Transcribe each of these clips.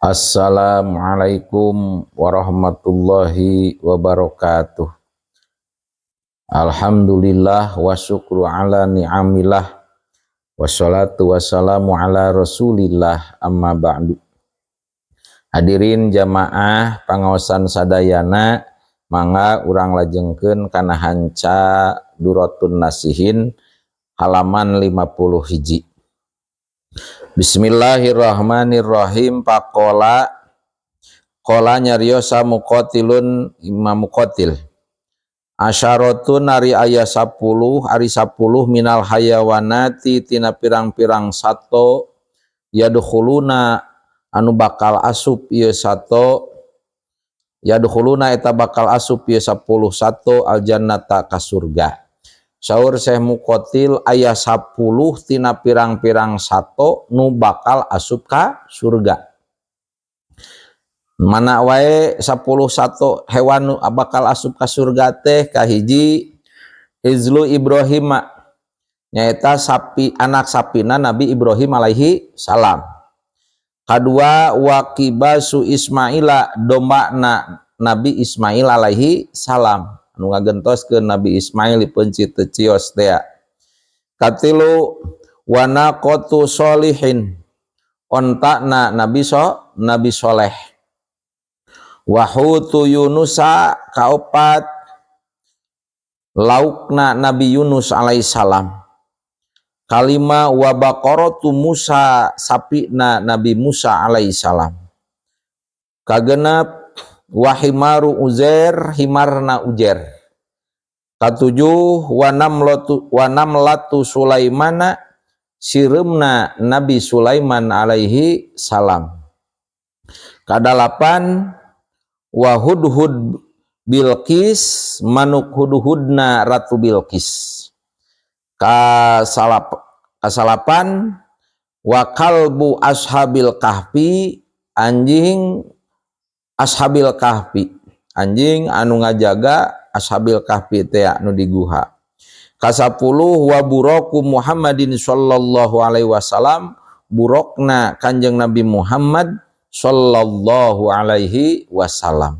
Assalamualaikum warahmatullahi wabarakatuh. Alhamdulillah wa syukru ala ni'amillah, wassalatu wassalamu ala rasulillah, amma ba'du. Hadirin jamaah pangaosan sadayana, mangga urang lajengkeun kana hanca Durotun Nasihin halaman 50 hiji. Bismillahirrahmanirrahim. Faqala, qala nyarios Muqatilun, Imam Muqatil, asyaratun ari aya 10, ari 10, minal hayawanati tina pirang-pirang sato, yadkhuluna anu bakal asup ieu sato, yadkhuluna eta bakal asup ieu 10 sato, aljannata ka surga. Saur Syekh Muqatil, aya 10 tina pirang-pirang sato nu bakal asup ka surga. Mana wae 10 sato hewan nu bakal asup ka surga teh? Kahiji, Ijlu Ibrahim, nyaeta sapi anak sapina Nabi Ibrahim alaihi salam. Kadua, wa kibasu Ismaila, dombana Nabi Ismail alaihi salam anu ngagentoskeun Nabi Ismail dipeuncit teu cios tea. Katilu, wa naqatu solihin, ontakna Nabi Soleh. Wa hutu Yunusa, kaopat laukna Nabi Yunus alaihissalam. Kalima, wa baqaratu Musa, sapina Nabi Musa alaihissalam. Kagenep, wa himaru Uzair, himarna Uzair. Katujuh, wa namlatu Sulaimana, sireumna Nabi Sulaiman alaihi salam. Kadalapan, wa hudhud Bilqis, manuk hudhudna Ratu Bilqis. Kasalapan, wa kalbu ashabil kahfi, anjing ashabil kahfi, anjing anu ngajaga ashabil kahfi teh anu di guha. Kasapuluh, wa buraku Muhammadin sallallahu alaihi wasallam, burokna Kanjeng Nabi Muhammad sallallahu alaihi wasallam.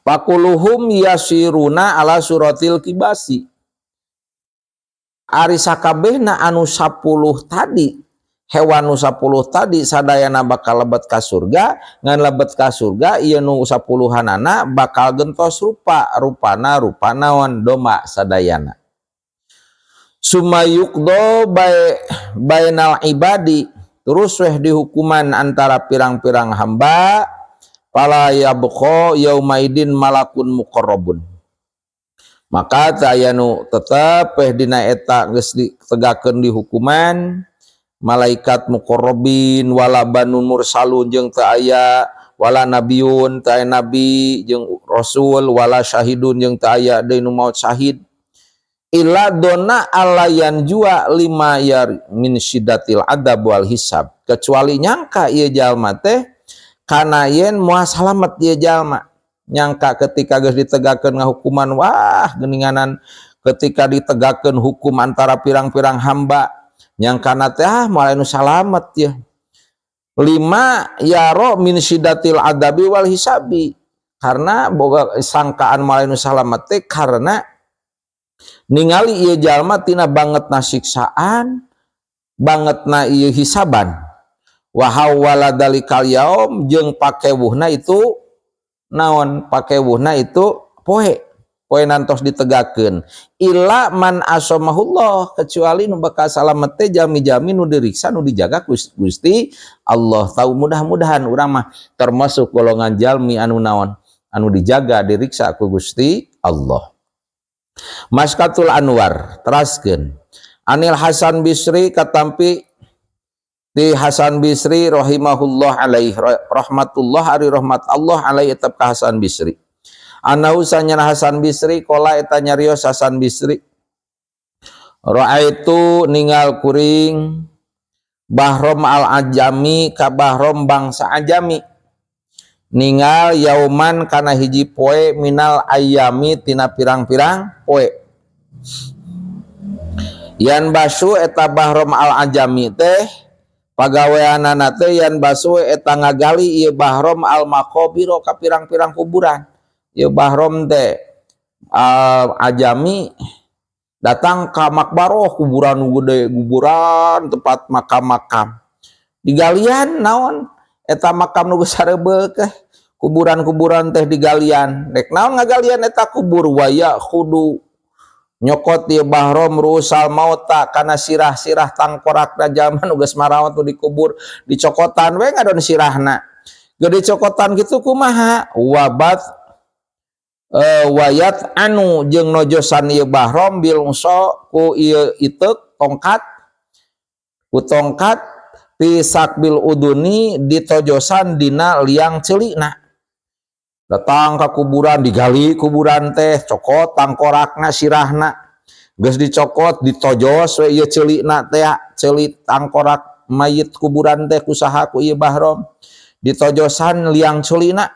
Fakulluhum yasiruna ala suratil kibasi, ari sakabehna anu 10 tadi, hewan nu 10 tadi sadayana bakal lebet ka surga. Ngan lebet ka surga ieu nu sapuluhanana bakal gentos rupa, rupana rupa naon? Domba sadayana. Summa yuqdo bainal ibadi, terus weh dihukuman antara pirang-pirang hamba, fala yabqa yaumaidin malakun muqarrabun, maka aya nu tetep weh dina eta geus ditegakeun di hukuman malaikat muqarrabin, wala banun mursalun, jeung teu aya, wala nabiyun, teu aya nabi jeung rasul, wala syahidun, jeung teu aya deui nu maot syahid, illa dona alayan jua lima yar min syiddatil adab wal hisab, kecuali nyangka ieu jalma teh kana yen moal salamet ieu jalma. Nyangka ketika geus ditegakeun ngahukuman, wah geuninganan, ketika ditegakeun hukum antara pirang-pirang hamba, nyangkana teh ah moal nu salamet ya, lima yaro min syiddatil adabi wal hisabi, karena boga sangkaan moal nu salamet teh karena ningali ieu jalma tina bangetna siksaan, bangetna ieu hisaban. Wa hawala dalikal yaum, jeung pakewuhna itu naon? Pakewuhna itu poe, poe nantos ditegakeun, illa man asomahullah, kecuali nu bakal salamet teh jami-jami nu diriksa, nu dijaga Gusti Allah. Tahu, mudah-mudahan urang mah termasuk golongan jalmi anu naon, anu dijaga, diriksa ku Gusti Allah. Misykatul Anwar teraskeun, Anil Hasan Bisri, katampi di Hasan Bisri rahimahullah alaih, rahmatullah ari rahmat Allah alaih tetap ka Hasan Bisri, annahu sanyana Hasan Bisri, qala eta nyarios Hasan Bisri, raaitu ningal kuring, Bahrom al Ajami ka Bahrom bangsa Ajami, ningal, yauman kana hiji poe, minal ayami tina pirang-pirang poe, yan basu eta Bahrom al Ajami teh Pagaweanana teh yanbasu eta ngagali ieu Bahrom al maqabiro ka pirang-pirang kuburan. Ieu Bahrom teh Ajami datang ka makbaroh, kuburan gede, kuburan tempat makam-makam. Digalian naon eta makam nu geus sareubeuh teh, kuburan-kuburan teh digalian. Rek naon ngagalian eta kubur? Waya kudu nyokot ieu Bahrom ru'usal mauta kana sirah-sirah tangkorakna jalma nu geus marawat nu dikubur, dicokotan we ngadon sirahna. Gede cokotan kitu kumaha? Wabat wayat anu jeung nojosan ieu Bahrom bil uso ku ieu iteuk tongkat, ku tongkat pisak bil uduni ditojosan dina liang ceulina. Datang ke kuburan, digali kuburan teh, cokot tangkorakna, sirahna. Geus dicokot, ditojos we ieu ceulina teh, ceuli tangkorak mayit kuburan teh kusaha ku ieu Bahrom ditojosan liang ceulina.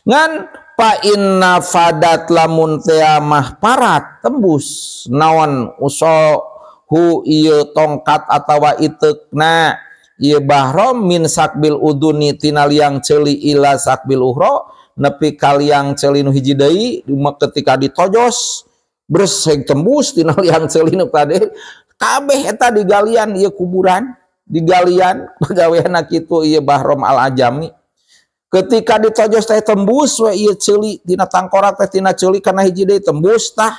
Ngan fa inna fadat lamun teh mah parat tembus naon uso hu ieu tongkat atawa iteukna ieu Bahrom min sakbil uduni tina liang ceuli ila sakbil uhro nepi ka liang ceuli nu hiji deui. Ketika ditojos bres tembus tina liang ceuli nu tadi kabeh eta digalian ieu kuburan, digalian. Pagaweanna kitu ieu Bahrom al Ajami. Ketika ditojos teh tembus we ieu ceuli tina tangkorak teh, tina ceuli kana hiji deui tembus tah.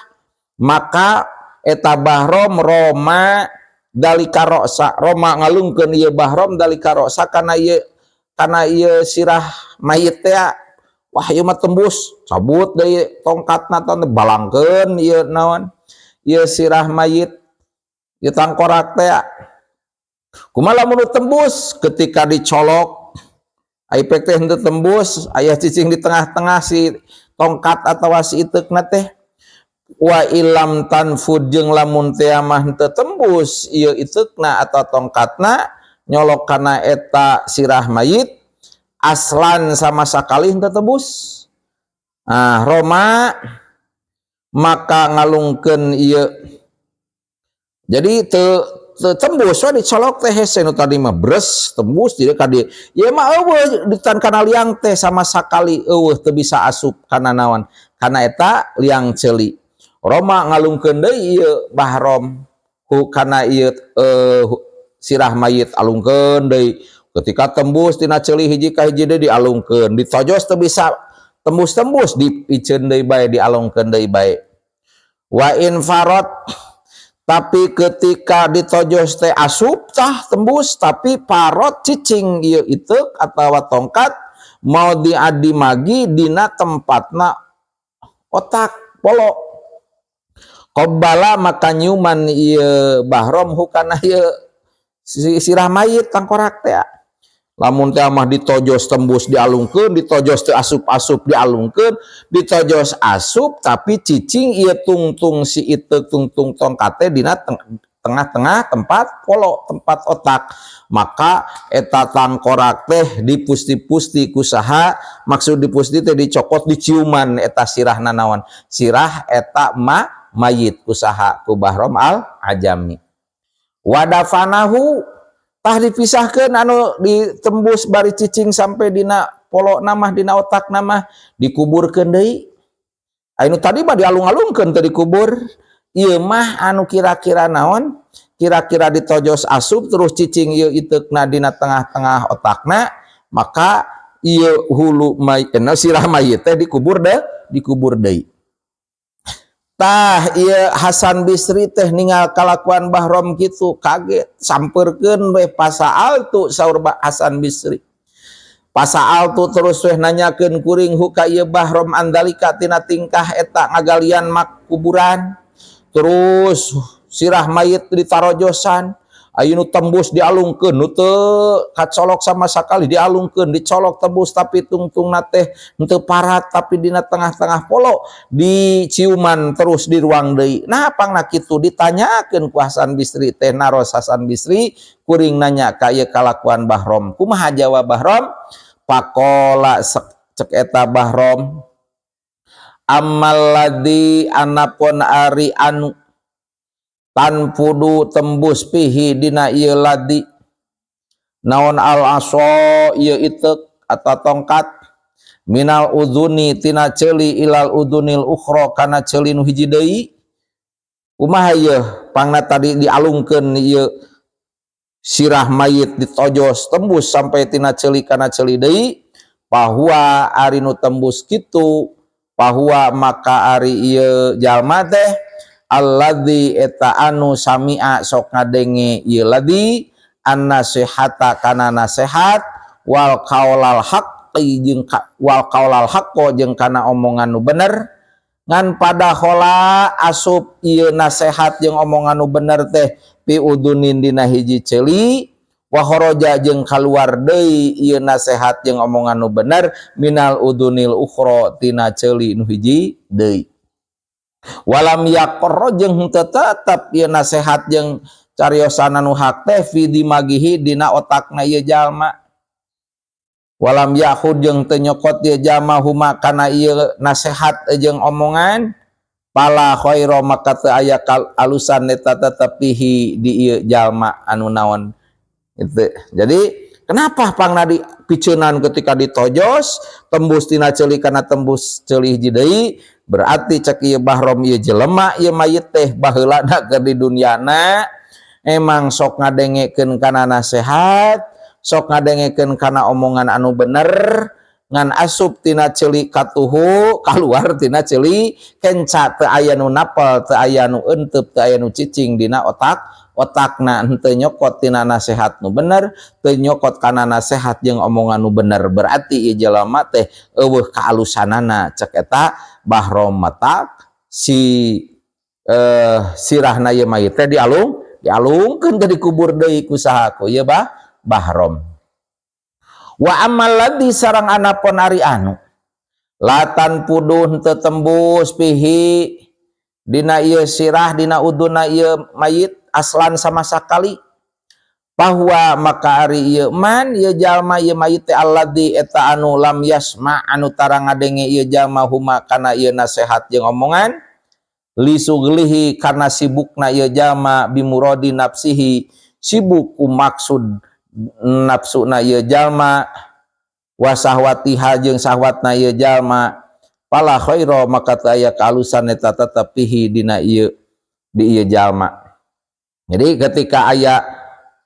Maka eta Bahrom roma dalika roksa, roma ngalungkeun ieu Bahrom dalika roksa kana ieu sirah mayit teh. Wah, ieu mah tembus, cabut deui tongkatna, balangkeun ieu naon ieu sirah mayit, ieu tangkorak teh. Kumaha lamun tembus? Ketika dicolok ai pek teh henteu tembus, aya cicing di tengah-tengah si tongkat atawa si iteukna teh. Wa ilam tanfud jeung lamun teh mah henteu tembus ieu iteukna atau tongkatna nyolok kana eta sirah mayit, aslan sama sakali henteu tembus. Nah, roma maka ngalungkeun ieu, jadi teu tembus we dicolok teh hese. Nu tadi mah bres tembus jadi ka dieu, ieu mah euweuh ditan kana liang teh sama sakali euweuh, teu bisa asup kana naon, kana eta liang ceuli. Roma ngalungkeun deui ieu Bahrom ku kana ieu sirah mayit, alungkeun deui. Ketika tembus tina ceuli hiji ka hiji deui, dialungkeun, ditojos teu bisa tembus-tembus, dipiceun deui bae, dialungkeun deui bae. Wa in farot, tapi ketika ditojos teh asup tah tembus, tapi parot cicing ieu iteuk atawa tongkat mau diadimagi dina tempatna otak polo. Qobbala maka nyuman ieu Bahrom hukana ieu sirah mayit tangkorak teh. Lamun teh mah ditojos tembus dialungkeun, ditojos teu asup-asup dialungkeun, ditojos asup tapi cicing ieu tungtung si iteuk, tungtung tongkat teh dina tengah-tengah tempat polo, tempat otak. Maka eta tangkorak teh dipusti-pusti kusaha? Maksud dipusti teh dicokot, diciuman eta sirah nanaon, sirah eta ma mayit kusaha ku Bahrom al Ajami. Wadafanahu tah dipisahkan anu ditembus bari cicing sampai dina polo nama, dina otak nama, dikuburkeun deui. Anu tadi mah dialung-alungkeun teu dikubur, ieu mah anu kira-kira naon, kira-kira ditojos asup terus cicing ieu iteukna dina tengah-tengah otakna, maka ieu hulu may, sirah mayit teh dikubur deh, dikubur deui. Tah, ieu Hasan Bisri teh ningal kalakuan Bahrom kitu kaget, samperkeun we. Pasaal tu saur Hasan Bisri, pasaal tu terus weh nanyakeun kuring hu ka ieu Bahrom andalika tina tingkah eta ngagalian mak kuburan, terus sirah mayit ditarojosan, ayeuna nu tembus dialungkeun, nu teu kacolok sama sakali dialungkeun, dicolok tembus tapi tungtungna teh henteu parat tapi dina tengah-tengah polo, diciuman terus di ruang deui. Nah, pangna kitu ditanyakeun ku Hasan Bisri teh. Naros Hasan Bisri, kuring nanya ka ieu kalakuan Bahrom kumaha? Jawab Bahrom, pakola cek eta Bahrom, ammal ladzi anapun ari anu tanfudu tembus fihi dina ieu ladzi. Naon al aso ieu iteuk atau tongkat minal udhuni tina ceuli ilal udhunil ukhra kana ceuli nu hiji deui. Kumaha ieu pangna tadi dialungkeun ieu sirah mayit ditojos tembus sampai tina ceuli kana ceuli deui? Bahwa ari nu tembus kitu, bahwa maka ari ieu jalma teh alladzi eta anu sami'a sok ngadenge ieu ladzi an-nasihata kana nasehat wal qaulal haqqi jeung wal qaulal haqqo jeung kana omongan nu bener. Ngan padakhala asup ieu nasehat jeung omongan nu bener teh fi udunin dina hiji ceuli, wa kharaja jeung kaluar deui ieu nasehat jeung omongan nu bener minal udunil ukhra tina ceuli nu hiji deui, walam yaqarra jeung henteu tetep ieu nasehat jeung cariosan anu hak teh fi dimagihi dina otakna ieu jalma, walam yahud jeung teu nyokot ieu jalma huma kana ieu nasehat jeung omongan, fala khaira maka teu aya alusan eta tetep fihi di ieu jalma anu naon itu. Jadi kenapa pangna dipiceunan ketika ditojos tembus tina ceuli kana tembus ceuli hiji deui? Berarti cek ieu Bahrom, ieu jelema, ieu mayit teh baheulana keur di dunyana emang sok ngadengekeun kana nasehat, sok ngadengekeun kana omongan anu bener, ngan asup tina ceuli katuhu kaluar tina ceuli kenca, teu aya nu napel, teu aya nu euteup, teu aya nu cicing dina otak otakna, henteu nyokot tina nasehat nu bener, teu nyokot kana nasehat jeung omongan nu bener. Berarti ieu jelema teh eueuh kaalusanana cek eta Bahrom. Matak si sirahna ieu mayit teh dialungkeun teh dikubur deui ku saha? Ku ieu Bahrom. Wa ammal ladzi sareng anapun ari anu la tanfudu henteu tembus fihi dina ieu sirah dina uduna ieu mayit aslan sama sakali, bahwa maka ari ieu man, ieu jalma, ieu mayit teh alladzi eta anu lam yasma anu tara ngadenge ieu jalma huma kana ieu nasehat jeung omongan, li suglihi karena sibukna ieu jalma, bimuradi nafsihi sibuk ku maksud nafsuna ieu jalma, wa sahwatiha jeung sahwatna ieu jalma, fala khaira maka teu aya kaalusan eta tetep fihi dina ieu di ieu jalma. Jadi ketika aya,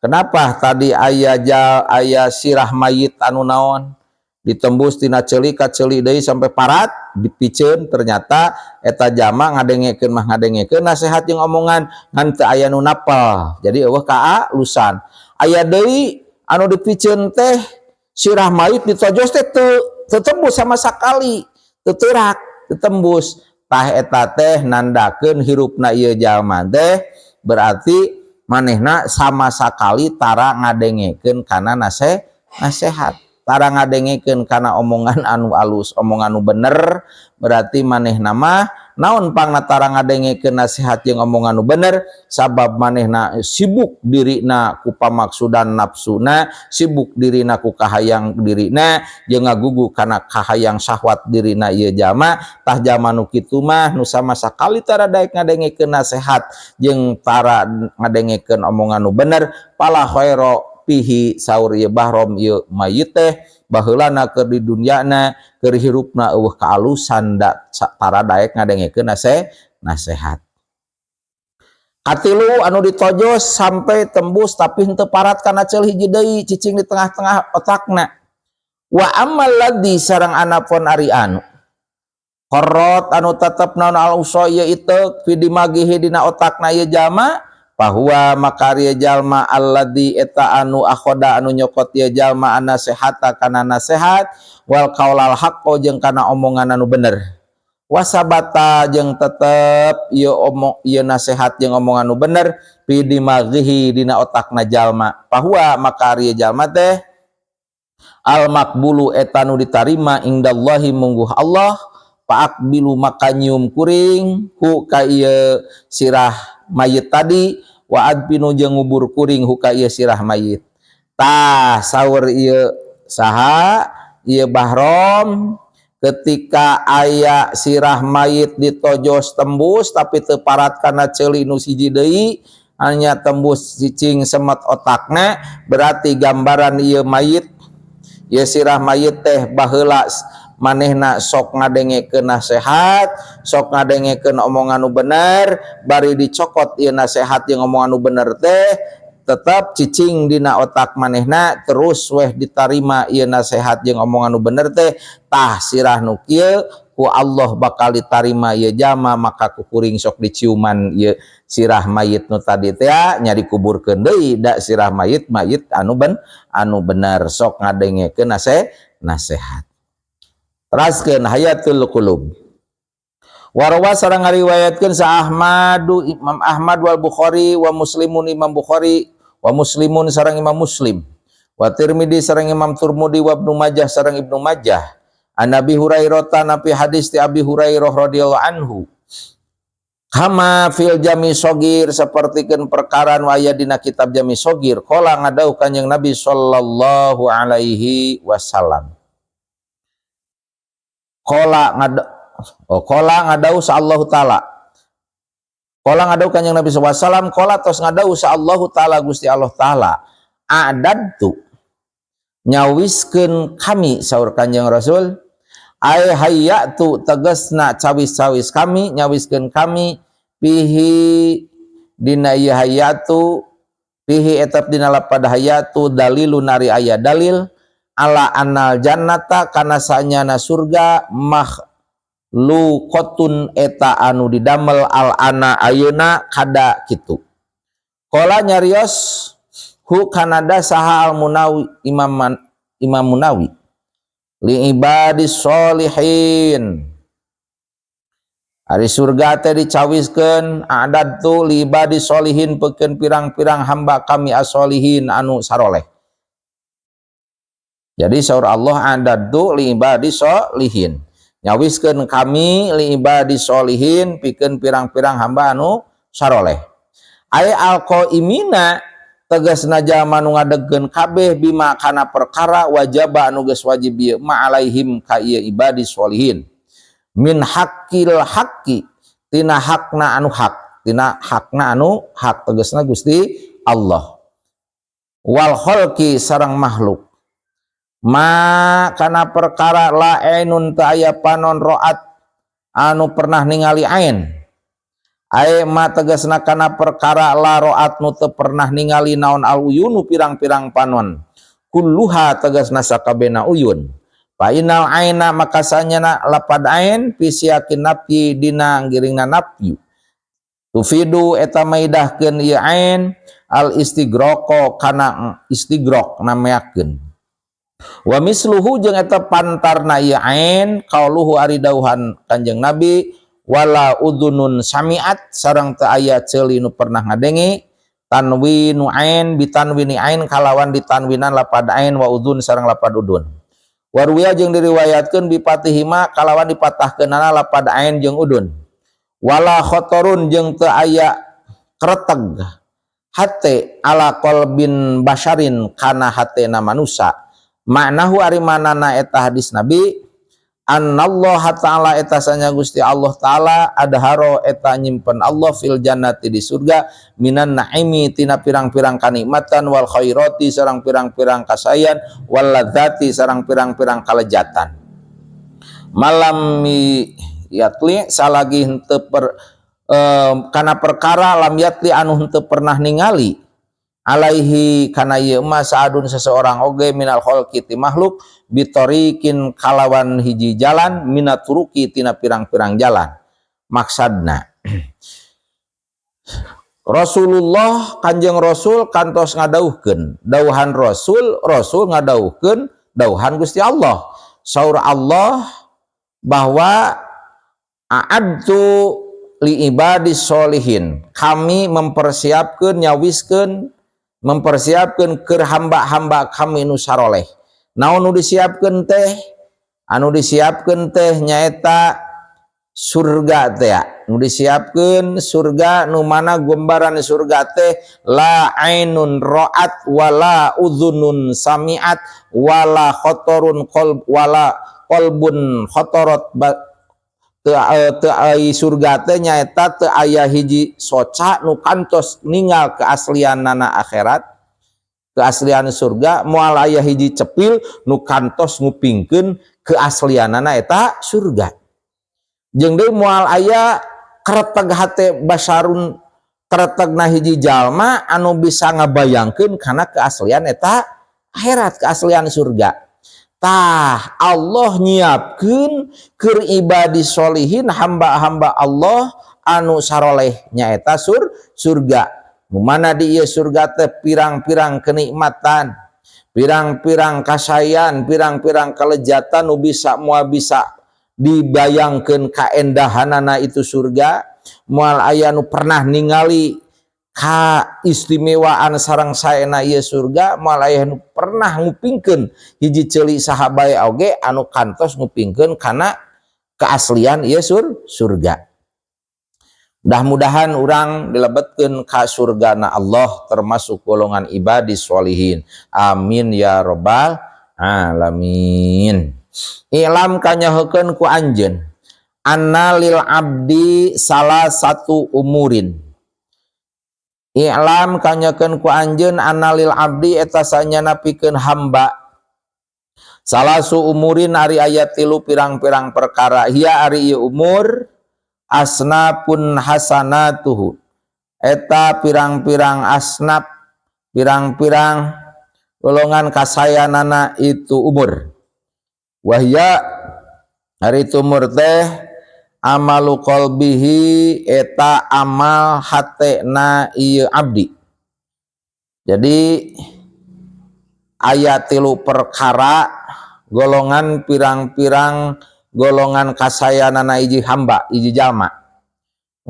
kenapa tadi aya jal aya sirah mayit anu naon ditembus tina ceuli ka ceuli deui sampai parat dipiceun, ternyata eta jalma ngadengekeun mah ngadengekeun nasihat jeung omongan, ngan teu aya nu napel, jadi eueuh kaalusan. Aya deui anu dipiceun teh sirah mayit ditojos teh teu tembus sama sakali, teu teurak, teu tembus. Tah, eta teh nandakeun hirupna ieu jalma teh berarti manehna sama sakali tara ngadengekeun kana nasehat, tara ngadengekeun kana omongan anu alus, omongan anu bener. Berarti manehna mah naon pangna tara ngadengekeun nasihat jeung omongan anu bener? Sabab manehna sibuk dirina ku pamaksudan nafsuna, sibuk dirina ku kahayang dirina, jeung ngagugu kana kahayang syahwat dirina ieu jalma. Tah, jalma nu kitu mah nu sama sakali tara daek ngadengekeun nasihat jeung tara ngadengekeun omongan nu bener, fala khaira fihi saur ieu Bahrom, ieu mayit teh baheulana keur di dunyana, keur hirupna eueuh kaalusan da tara daek ngadengekeun nasehat. Katilu, anu ditojos sampai tembus tapi henteu parat kana ceuli hiji deui, cicing di tengah-tengah otakna. Wa ammal ladzi sareng anapun ari anu qarrat anu tetep naon al uso ieu iteuk fi dimagihi dina otakna ieu jalma, bahwa maka ari jalma alladzi eta anu akhoda anu nyokot ieu jalma anasehata kana nasehat wal qaulal haqqo jeung kana omongan anu bener, wasabata jeung tetep ieu omong, ieu nasehat jeung omongan anu bener fi dimaghihi dina otakna jalma, bahwa maka ari jalma teh al maqbulu eta nu ditarima indallahi mungguh Allah, fa'aqbilu maka nyium kuring hu ka ieu sirah mayit tadi, wa adfinu jeung ngubur kuring hu ka ieu sirah mayit. Tah, saur ieu saha ieu Bahrom, ketika aya sirah mayit ditojos tembus tapi teu parat kana ceuli nu siji deui. Hanya tembus cicing semet otakna. Berarti gambaran ieu mayit, ieu sirah mayit teh baheula manehna sok ngadengekeun nasehat, sok ngadengekeun omongan nu bener. Bari dicokot ieu nasehat jeung omongan nu bener teh, tetap cicing dina otak manehna, terus weh ditarima ieu nasehat jeung omongan nu bener teh. Tah, sirah nu kieu ku Allah bakal ditarima ieu jama. Maka ku kuring sok diciuman ieu sirah mayit nu tadi teh nya, dikuburkeun deui da sirah mayit, mayit anu bener sok ngadengekeun nasehat. Teraskeun Hayatul Qulub. Warawa sareng ngariwayatkeun sa Ahmadu Imam Ahmad, wal Bukhari wa Muslimun Imam Bukhari, wa Muslimun sareng Imam Muslim, wa Tirmidzi sareng Imam Turmudi, wa Ibnu Majah sareng Ibnu Majah, an Abi Hurairah, napi hadis ti Abi Hurairah radhiyallahu anhu, kama fil Jami Shogir, sapertikeun perkara nu aya dina kitab Jami Shogir. Qala, ngadawuh Kanjeng Nabi sallallahu alaihi wasallam, qala ngad oh, qala ngadawuh sa Allah taala, qala ngadawuh Kanjeng Nabi sallallahu alaihi wasallam, qala tos ngadawuh sa Allah taala, Gusti Allah taala, a'dadtu, nyawiskeun kami, saur Kanjeng Rasul, ay hayyatu, tegasna cawis-cawis kami, nyawiskeun kami, fihi dina ieu hayyatu, fihi etap dina lapad hayyatu, dalilun ari aya dalil, ala annal jannata kana sanyana surga, makhluqatun eta anu didamel, al ana ayeuna, kada kitu. Qala nyarios hu kanada saha al Munawi, Imam Munawi, li ibadis solihin. Ari surga teh dicawiskeun, a'dadtu li ibadis solihin, pikeun pirang-pirang hamba kami, asolihin anu saroleh. Jadi saur Allah, a'dadtu li ibadis solihin, nyawiskeun kami, li ibadis solihin, pikeun pirang-pirang hamba anu saroleh, ay alqaimina, tegasna jalma nu ngadegkeun kabeh, bima kana perkara, wajaba anu geus wajib ieu ma, alaihim ka ieu ibadi solihin, min haqqil haqqi, tina hakna anu hak, tina hakna anu hak, tegasna Gusti Allah, wal khalqi sareng makhluk, ma kana perkara, la ainun teu aya panon, roat anu pernah ningali ain. Ae ma tegasna kana perkara, la roat nu teu pernah ningali naon, al uyunu pirang-pirang panon, kulluha tegasna sakabehna uyun. Fa innal aina maka sanyana lapad ain, fi siyaqin nafyi dina giringna nafyu, tufidu eta maidahkeun ieu ain, al istigroko kana istigrok nameakeun. Wa misluhu jeung eta pantarna ieu ain, qauluhu ari dauhan Kanjeng Nabi, wala udunun samiat sareng teu aya ceuli nu pernah ngadenge, tanwinu ain, bitanwini ain kalawan ditanwinan lapad ain, wa udun sareng lapad udun. Waruya jeung diriwayatkeun, bifatihima kalawan dipatahkeunana lapad ain jeung udun. Wala khotorun jeung teu aya kreteg hate, ala qalbin basyarin kana hatena manusa. Maknahu ari manana eta hadis Nabi, annallaha ta'ala eta sanya Gusti Allah ta'ala, adharo eta nyimpen Allah, fil jannati di surga, minan naimi tina pirang-pirang kanikmatan, wal khairati sareng pirang-pirang kasayan, wal ladzati sareng pirang-pirang kalejatan, malam yatli salagi henteu per kana perkara, lam yatli anu henteu pernah ningali, alaihi kana ieu mah, saadun seseorang oge, minal khalqi ti makhluk, bitorikin kalawan hiji jalan, minaturuki tina pirang-pirang jalan. Maksadna Rasulullah, Kanjeng Rasul kantos ngadauhkeun dauhan Rasul, Rasul ngadauhkeun dauhan Gusti Allah. Saur Allah bahwa a'adtu li ibadis solihin, kami mempersiapkan, nyawiskeun, mempersiapkan ke hamba-hamba kami nu saroleh. Naon nu disiapkeun teh? Anu disiapkeun teh nyaeta surga teh. Nu disiapkeun surga, nu mana gambaran surga teh la ainun ra'at wala udhunun sami'at wala khotorun qalb wala qalbun khotorot. Teu teu surga teh nyaeta teu aya hiji soca nu kantos ningal keaslianana akhirat, keaslian surga. Moal aya hiji cepil nu kantos ngupingkeun keaslianana eta surga. Jeung deui moal aya kereteg hate basarun, keretegna hiji jalma anu bisa ngabayangkeun kana keaslian eta akhirat, keaslian surga. Tah, Allah nyiapkeun keur ibadi solihin, hamba-hamba Allah anu saroleh, nyaeta surga. Mana di ieu surga teh pirang-pirang kenikmatan, pirang-pirang kasayan, pirang-pirang kelejatan nu bisa moal bisa dibayangkeun kaendahanana itu surga. Moal aya nu pernah ningali kaistimewaan sareng saena ieu surga. Moal aya nu pernah ngupingkeun, hiji ceuli saha bae oge anu kantos ngupingkeun kana keaslian ieu surga. Mudah-mudahan urang dilebetkeun ka surgana Allah, termasuk golongan ibadi sholihin. Amin ya robbal alamin. I'lam, kanyahokeun ku anjeun, anna lil abdi salasata umurin. I'lam, kanyahokeun ku anjeun, anna lil abdi, eta sanyana pikeun hamba, salasu umurin, ari aya tilu pirang-pirang perkara. Hiya, ari ieu umur, asnafun hasanatuhu, eta pirang-pirang asnaf, pirang-pirang golongan kasayanana itu umur. Wahya, ari itu umur teh, amalu qalbihi, eta amal hatena ieu abdi. Jadi aya tilu perkara golongan pirang-pirang golongan kasayanana hiji hamba, hiji jalma.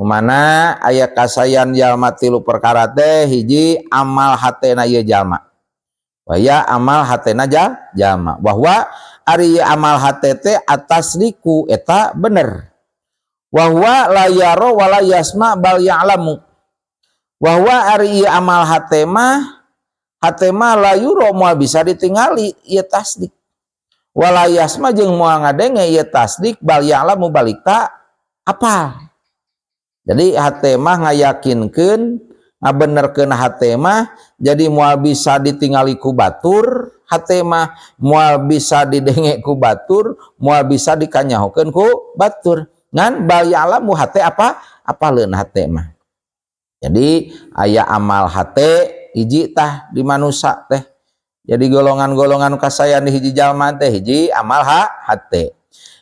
Mana aya kasayan jalma tilu perkara teh, hiji amal hatena ieu jalma. Waya amal hatena jalma. Bahwa ari amal hate teh at-tasdiku, eta bener. Wahwa la yaro wala yasma bal ya'lamu. Wahwa, ari ieu amal hate mah, hate mah la yuro, moal bisa ditingali ieu tasdik. Wala yasma, jeung moal ngadenge ieu tasdik, bal ya'lamu, balikta apal. Jadi hate mah ngayakinkeun, ngabenerkeun hate mah, jadi moal bisa ditingali ku batur hate mah, moal bisa didenge ku batur, moal bisa dikanyahokeun ku batur. Ngan bal ya'lamu, hate apa? Apaleun hate mah. Jadi aya amal hate hiji tah di manusia teh. Jadi golongan-golongan kasayan di hiji jalma teh, hiji amal hate.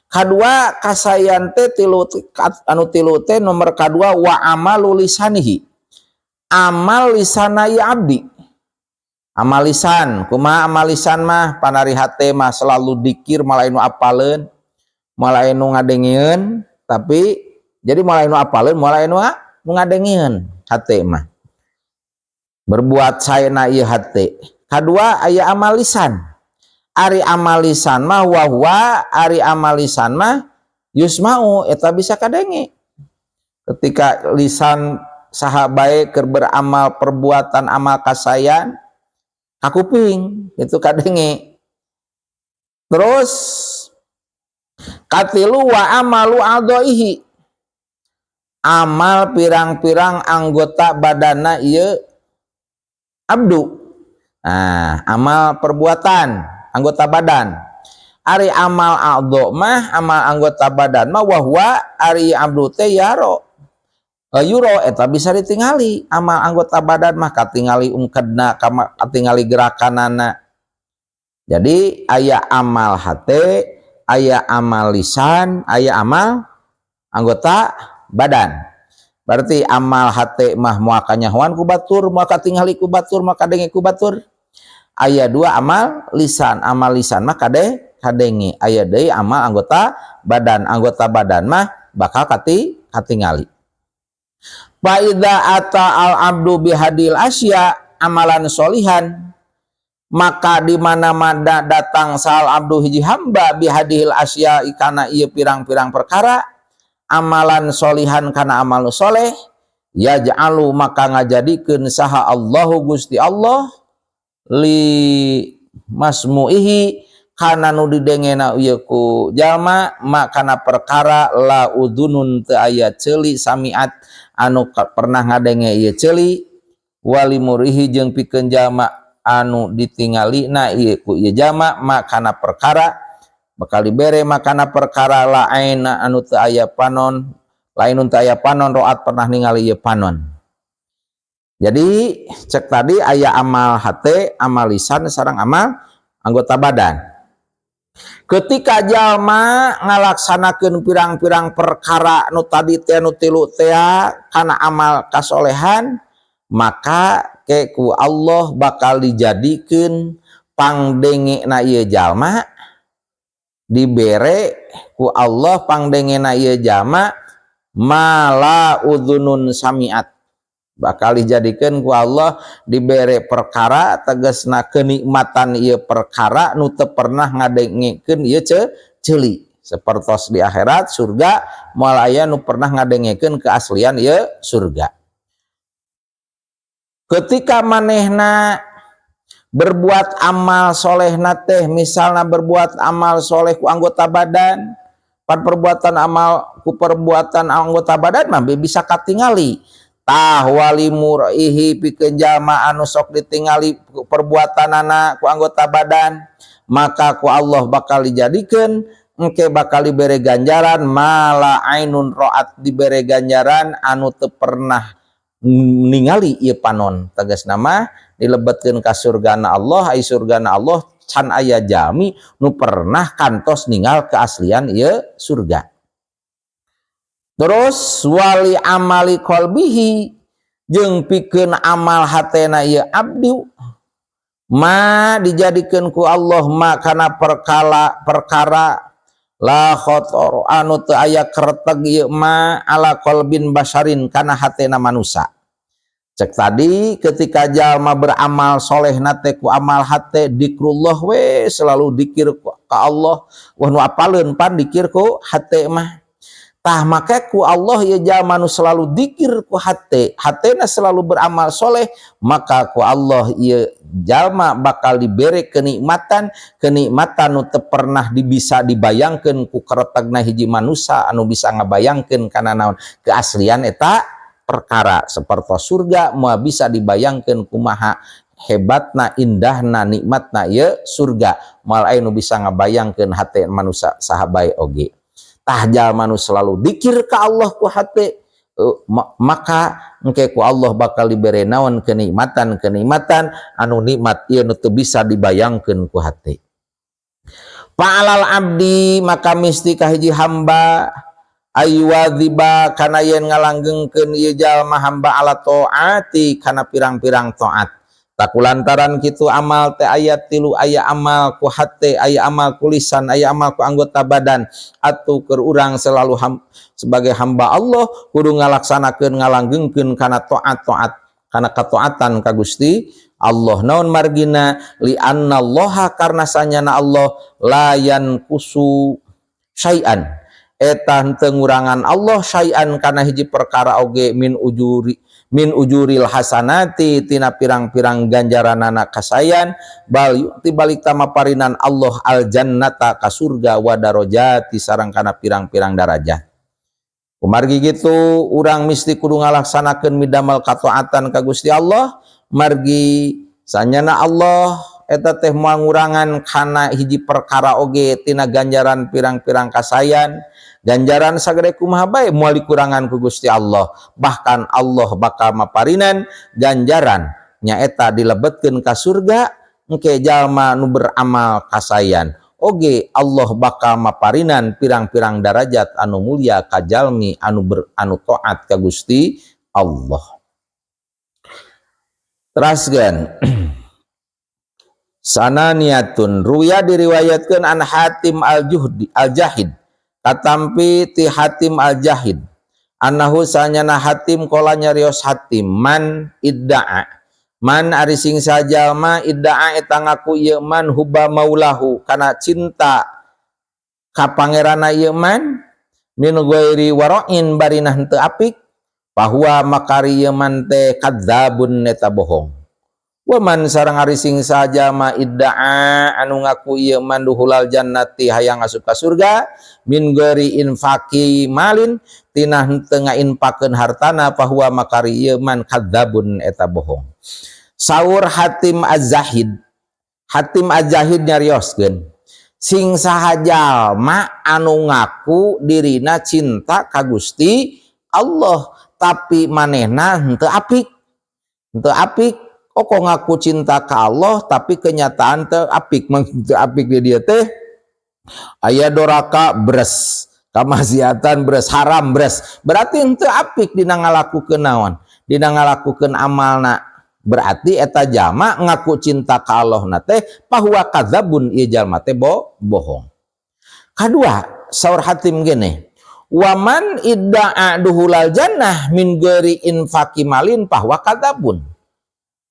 Kadua kasayan teh tilu, anu tilu teh nomor kadua, wa amalu lisanihi. Amal lisana ya abdi. Amal lisan, kumaha amal lisan mah? Panari hate mah selalu dikir, malah nu apaleun, malah nu ngadengeun, tapi jadi malah nu apaleun, malah nu ngadengeun hate mah. Berbuat saena ieu hate. Kadua aya amal lisan. Ari amal lisan mah, wahwa, ari amal lisan mah, yusma'u, eta bisa kadenge. Ketika lisan saha bae keur beramal perbuatan amal kasayan, kakuping itu kadenge. Terus katilu, wa amalu a'dhaihi, amal pirang-pirang anggota badana ieu abdu. Nah, amal perbuatan anggota badan. Ari amal a'dho mah, amal anggota badan mah, wahwa, ari abdu teh, yaro yuro, eta bisa ditingali. Amal anggota badan mah katingali ungkedna, katingali gerakanana. Jadi aya amal hate, aya amal lisan, aya amal anggota badan. Berarti amal hate mah moal kanyahoan ku batur, moal katingali ku batur, moal kadenge ku batur. Aya dua amal lisan, amal lisan mah kadenge. Aya deui amal anggota badan, anggota badan mah bakal katingali. Fa idza ata al abdu bihadil asya amalan solihan, maka di mana-mana datang sal abdu, hiji hamba, bihadil asya, kana ieu pirang-pirang perkara, amalan solihan, kana amal soleh, yaj'alu, maka ngajadikeun saha Allahu Gusti Allah, li masmuihi, Kana nu didengena ieu ku jalma ma kana perkara la udunun teu aya ceuli samiat anu pernah ngadenge ieu ceuli, wali murihi jeung pikeun jalma anu ditingalina ieu ku ieu jalma ma kana perkara bakal dibere ma kana perkara la aina anu teu aya panon, lain teu aya panon roat pernah ningali ieu panon. Jadi cek tadi aya amal hate, amal lisan, sareng amal anggota badan. Ketika jalma ngalaksanakeun pirang-pirang perkara nu tadi teh, nu tilu teh, kana amal kasolehan, maka ke ku Allah bakal dijadikeun pangdengena ieu jalma, dibere ku Allah pangdengena ieu jalma mala udhunun samiat, bakal dijadikan ku Allah dibere perkara, tegasna kenikmatan ieu perkara nu teu pernah ngadengekeun ieu ceuli. Sapertos di akhirat surga, moal aya nu pernah ngadengekeun keaslian ieu surga. Ketika manehna berbuat amal soleh teh, misalnya berbuat amal soleh ku anggota badan, pan perbuatan amal ku perbuatan anggota badan mah bisa katingali. Tah, wali muraihi pikeun jalma anu sok ditingali perbuatanana ku anggota badan, maka ku Allah bakal dijadikeun engke bakal dibere ganjaran mala ainun roat, dibere ganjaran anu teu pernah ningali ieu panon. Tegasna mah dilebetkeun ka surgana Allah, ai surgana Allah can aya jalmi nu pernah kantos ningal keaslian ieu surga. Terus wali amali qalbihi jeung pikeun amal hatena ieu abdi ma, dijadikeun ku Allah ma kana perkara la khotor anu teu aya kreteg ieu ma ala qalbin basharin kana hatena manusa. Cek tadi, ketika jalma beramal soleh nate ku amal hate, dikrullah we, selalu dikir ka Allah, wah nu apaleun pan dikir ku hate mah. Tah, maka ku Allah ya jalma nu selalu dikir ku hate, hatena selalu beramal soleh, maka ku Allah ieu jalma bakal diberi kenikmatan, kenikmatan nu teu pernah bisa dibayangkeun ku keretegna hiji manusa anu bisa ngabayangkeun kana naon keaslian eta perkara. Seperti surga moal bisa dibayangkeun kumaha hebatna, indahna, nikmatna ieu surga, moal aya nu bisa ngabayangkeun hate manusa saha bae oge. Tah, jalma nu selalu dikir ka Allah ku hate, maka engke ku Allah bakal dibere naon kenikmatan, kenikmatan anu nikmat ieu nu teu bisa dibayangkeun ku hate. Fa'alal abdi maka misti ka hiji hamba ayuwadziba kana yen ngalanggengkeun ieu jalma hamba ala taati kana pirang-pirang taat. Tah, kulantaran kitu amal teh aya tilu, aya amal ku hate, aya amal ku lisan, aya amal ku anggota badan. Atuh keur urang selalu sebagai hamba Allah kudu ngalaksanakeun, ngalanggengkeun kana taat-taat, kana kataatan ka Gusti Allah. Naon margina? Li annallaha karena sanyana Allah la yanqusu syai'an eta henteu ngurangan Allah syai'an kana hiji perkara oge min ujuril hasanati tina pirang-pirang ganjaranana kasayan, bal yu'ti balik tamaparinan Allah al jannata ka surga wa darajati sareng kana pirang-pirang darajat. Kumargi gitu urang misti kudu ngalaksanakeun midamel kataatan ka Gusti Allah, margi sanyana Allah eta teh moal ngurangan kana hiji perkara oge tina ganjaran pirang-pirang kasayan. Ganjaran sagede kumaha bae moal dikurangan ku Gusti Allah, bahkan Allah bakal maparinan ganjaran nyaeta dilebetkeun ka surga engke jalma nu beramal kasayan oge. Allah bakal maparinan pirang-pirang darajat anu mulia ka jalmi anu taat ka Gusti Allah. Teraskeun sananiatun ruya diriwayatkeun an Hatim al-Juhdi al-Jahid, katampi ti Hatim al-Jahid, annahu sanyana Hatim qala nyarios Hatim, man idda'a, man ari sing sajalma idda'a eta ngaku ieu man huba maulahu kana cinta ka pangeranna ieu man min ghairi wara'in barina henteu apik, bahwa makari ieu man teh kadzabun eta bohong. Waman sareng ari sing saha jalma idda'a anu ngaku ieu man duhulal jannati hayang asup ka surga min ghairi infaqi malin tina henteu ngainfakeun hartana fahuwa maka ari ieu man kadzabun eta bohong. Saur Hatim Az-Zahid, Hatim Az-Zahid nyarioskeun, sing saha jalma anu ngaku dirina cinta ka Gusti Allah tapi manehna henteu apik, henteu apik. Oh, kok ngaku cinta ke Allah tapi kenyataan teu apik, teu apik di dia teh aya doraka bres, kamaksiatan bres, haram bres, berarti henteu apik dina ngalakukeun naon, dina ngalakukeun amalna. Berarti eta jalma ngaku cinta ka Allah na teh fahuwa kadzabun, ieu jalma teh bohong. Kadua, saur Hatim gini, waman idda'a duhulal jannah min ghairi infaqi malin fahuwa kadzabun.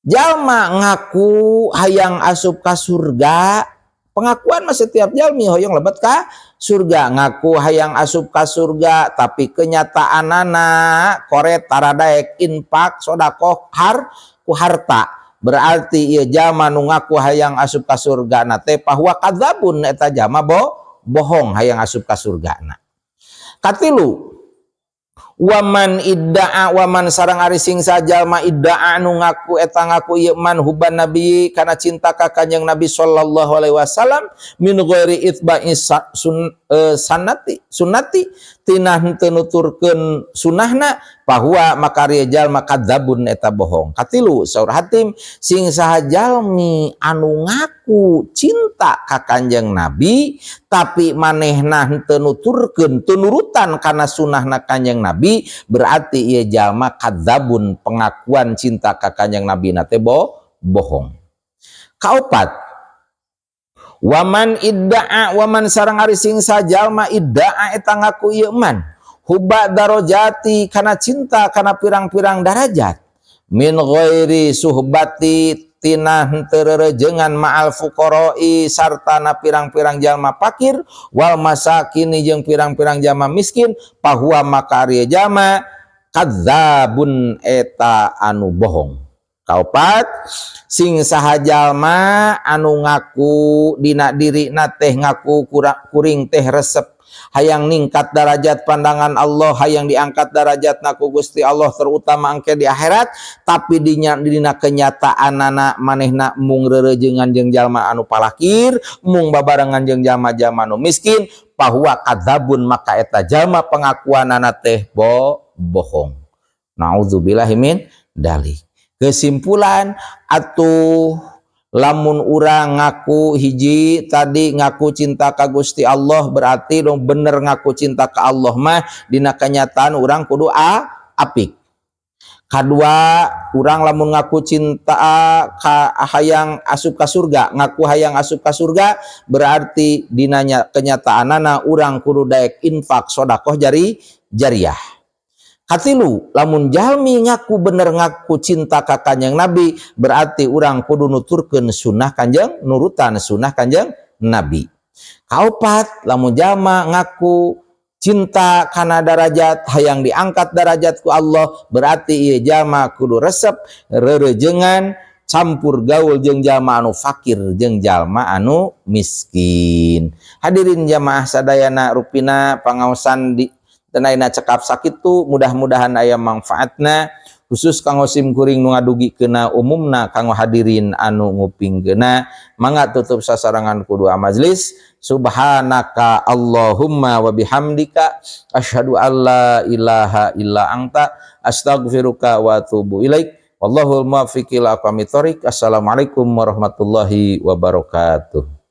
Jalma ngaku hayang asup ka surga, pengakuan mah setiap jalmi hoyong lebet ka surga, ngaku hayang asup ka surga tapi kenyataanana koret tara daek infak sodakoh ku harta, berarti ieu jalma nu ngaku hayang asup ka surga na teh fahuwa kadzabun, eta jalma bohong hayang asup ka surga na. Katilu, waman idda'a, waman sareng ari sing saha jalma idda'a anu ngaku eta ngaku ieu man hubban nabi kana cinta ka Kanjeng Nabi sallallahu alaihi wasallam min ghairi itba'i sunnati tina henteu nuturkeun sunahna fahuwa maka ari jalma kadzabun eta bohong. Katilu, saur Hatim, sing saha jalmi anu ngaku cinta ka Kanjeng Nabi tapi manehna henteu nuturkeun, teu nurutan kana sunahna Kanjeng Nabi, berarti ieu jalma kadzabun, pengakuan cinta ka Kanjeng Nabi na teh bohong. Kaopat, waman idda'a, waman sareng ari sing saha jalma idda'a eta ngaku ieu man hubba darajati kana cinta kana pirang-pirang darajat min ghairi suhbati tina henteu rerejengan ma'al fuqara'i sartana pirang-pirang jalma fakir wal masakini jeung pirang-pirang jalma miskin fahuwa maka ari jalma kadzabun eta anu bohong. Kaopat, sing saha jalma anu ngaku dina dirina teh ngaku kuring teh resep hayang ningkat darajat pandangan Allah, hayang diangkat darajat ku Gusti Allah terutama engke di akhirat, tapi dina kenyataanana manehna mung rereujeungan jeung jalma anu palakir, mung babarengan jeung jalma-jalma anu miskin, fahuwa kadzabun maka eta jalma pengakuanana teh bohong. Naudzubillahi min dalik. Kesimpulan atuh, lamun urang ngaku hiji tadi ngaku cinta ka Gusti Allah, berarti dong bener ngaku cinta ka Allah mah dina kenyataan urang kudu apik. Kadua, urang lamun ngaku cinta ka hayang asup ka surga, ngaku hayang asup ka surga, berarti dinanya kenyataanana urang kudu daek infak sodakoh jariah. Katilu, lamun jalmi ngaku bener ngaku cinta ka Kanjeng Nabi, berarti urang kudu nuturkeun sunnah Kanjeng, nurutan sunnah Kanjeng Nabi. Kaopat, lamun jalma ngaku cinta kana darajat, hayang diangkat darajat ku Allah, berarti ieu jalma kudu resep rereujeungan campur gaul jeung jalma anu fakir jeung jalma anu miskin. Hadirin jamaah sadayana, rupina pangaosan di tenaina cekap sakitu, mudah-mudahan aya manfaatna khusus kanggo sim kuring nu ngadugikeuna, umumna kanggo hadirin anu ngupingkeuna. Mangga tutup sasarangan ku doa majelis. Subhanaka Allahumma wa bihamdika asyhadu alla ilaha illa anta astaghfiruka wa atubu ilaik. Wallahul muwaffiq ila aqwamit thoriq. Assalamualaikum warahmatullahi wabarakatuh.